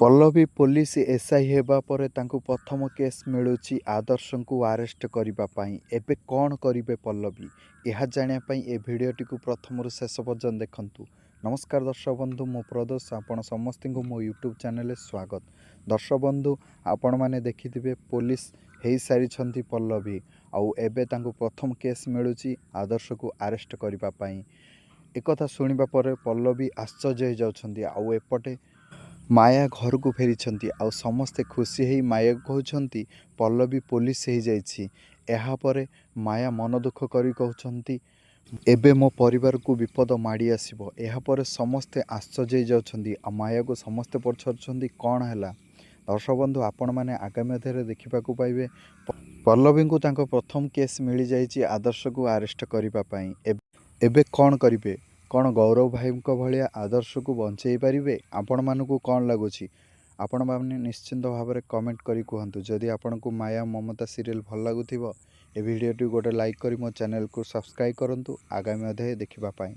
Pallavi police SI ହେବା ପରେ ତାଙ୍କୁ ପ୍ରଥମ କେସ୍ ମିଳୁଛି ଆଦର୍ଶଙ୍କୁ ଆରେଷ୍ଟ କରିବା ପାଇଁ। ଏବେ କ'ଣ କରିବେ ପଲ୍ଲବୀ, ଏହା ଜାଣିବା ପାଇଁ ଏ ଭିଡ଼ିଓଟିକୁ ପ୍ରଥମରୁ ଶେଷ ପର୍ଯ୍ୟନ୍ତ ଦେଖନ୍ତୁ। ନମସ୍କାର ଦର୍ଶକ ବନ୍ଧୁ, ମୁଁ ପ୍ରଦୋଷ, ଆପଣ ସମସ୍ତଙ୍କୁ ମୋ ୟୁଟ୍ୟୁବ୍ ଚ୍ୟାନେଲରେ ସ୍ୱାଗତ। ଦର୍ଶକ ବନ୍ଧୁ, ଆପଣମାନେ ଦେଖିଥିବେ ପୋଲିସ ହେଇସାରିଛନ୍ତି ପଲ୍ଲବୀ, ଆଉ ଏବେ ତାଙ୍କୁ ପ୍ରଥମ କେସ୍ ମିଳୁଛି ଆଦର୍ଶକୁ ଆରେଷ୍ଟ କରିବା ପାଇଁ। ଏକଥା ଶୁଣିବା ପରେ ପଲ୍ଲବୀ ଆଶ୍ଚର୍ଯ୍ୟ ହେଇଯାଉଛନ୍ତି। ଆଉ ଏପଟେ ମାୟା ଘରକୁ ଫେରିଛନ୍ତି, ଆଉ ସମସ୍ତେ ଖୁସି ହେଇ ମାୟାକୁ କହୁଛନ୍ତି ପଲ୍ଲବୀ ପୋଲିସ ହେଇଯାଇଛି। ଏହାପରେ ମାୟା ମନ ଦୁଃଖ କରି କହୁଛନ୍ତି ଏବେ ମୋ ପରିବାରକୁ ବିପଦ ମାଡ଼ି ଆସିବ। ଏହାପରେ ସମସ୍ତେ ଆଶ୍ଚର୍ଯ୍ୟ ହେଇଯାଉଛନ୍ତି, ଆଉ ମାୟାକୁ ସମସ୍ତେ ପଚାରୁଛନ୍ତି କ'ଣ ହେଲା। ଦର୍ଶକ ବନ୍ଧୁ, ଆପଣମାନେ ଆଗାମୀ ଅଧ୍ୟାୟରେ ଦେଖିବାକୁ ପାଇବେ ପଲ୍ଲବୀଙ୍କୁ ତାଙ୍କ ପ୍ରଥମ କେସ୍ ମିଳିଯାଇଛି ଆଦର୍ଶକୁ ଆରେଷ୍ଟ କରିବା ପାଇଁ। ଏବେ କ'ଣ କରିବେ? କ'ଣ ଗୌରବ ଭାଇଙ୍କ ଭଳିଆ ଆଦର୍ଶକୁ ବଞ୍ଚେଇ ପାରିବେ? ଆପଣମାନଙ୍କୁ କ'ଣ ଲାଗୁଛି, ଆପଣମାନେ ନିଶ୍ଚିନ୍ତ ଭାବରେ କମେଣ୍ଟ କରି କୁହନ୍ତୁ। ଯଦି ଆପଣଙ୍କୁ ମାୟା ମମତା ସିରିଏଲ୍ ଭଲ ଲାଗୁଥିବ, ଏ ଭିଡ଼ିଓଟି ଗୋଟେ ଲାଇକ୍ କରି ମୋ ଚ୍ୟାନେଲକୁ ସବସ୍କ୍ରାଇବ୍ କରନ୍ତୁ ଆଗାମୀ ଅଧ୍ୟାୟ ଦେଖିବା ପାଇଁ।